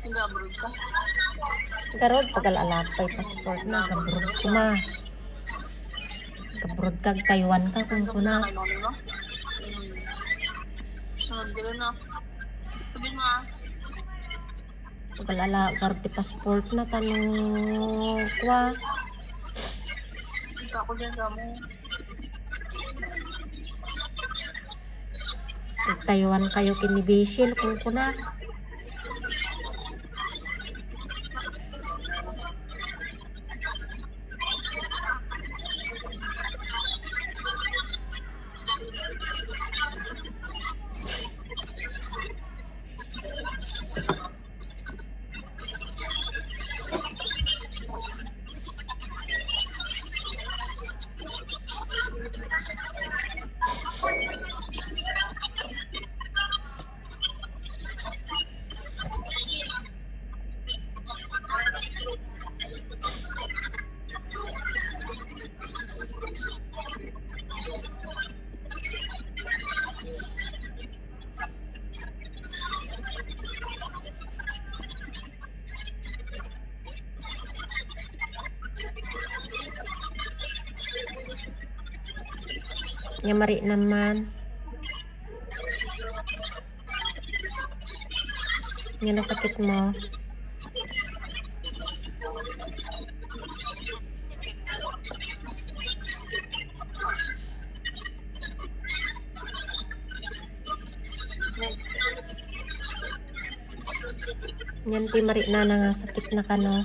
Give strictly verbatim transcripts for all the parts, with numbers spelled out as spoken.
Nag-abroad ka? Garud, pag-ala-ala pay passport na, nag-abroad ko, ma. Nag-abroad ka, Taiwan ka, kunkuna. Kay Nonino? Hmm. Sunod ka na. Sabi mo, ah. Pag-ala-ala garud ti passport na, tano, kwa. Ika ko dyan, kamo. Taiwan kayo ken ni Bishil, kunkuna. Nga mari naman. Nga nasakit mo. Yan ti mari na nga sakit na kano.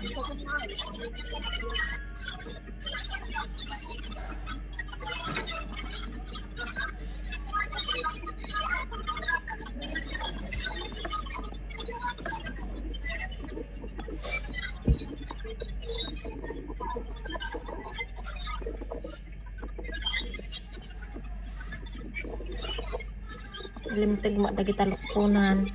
Limteg mo dagita lukponan.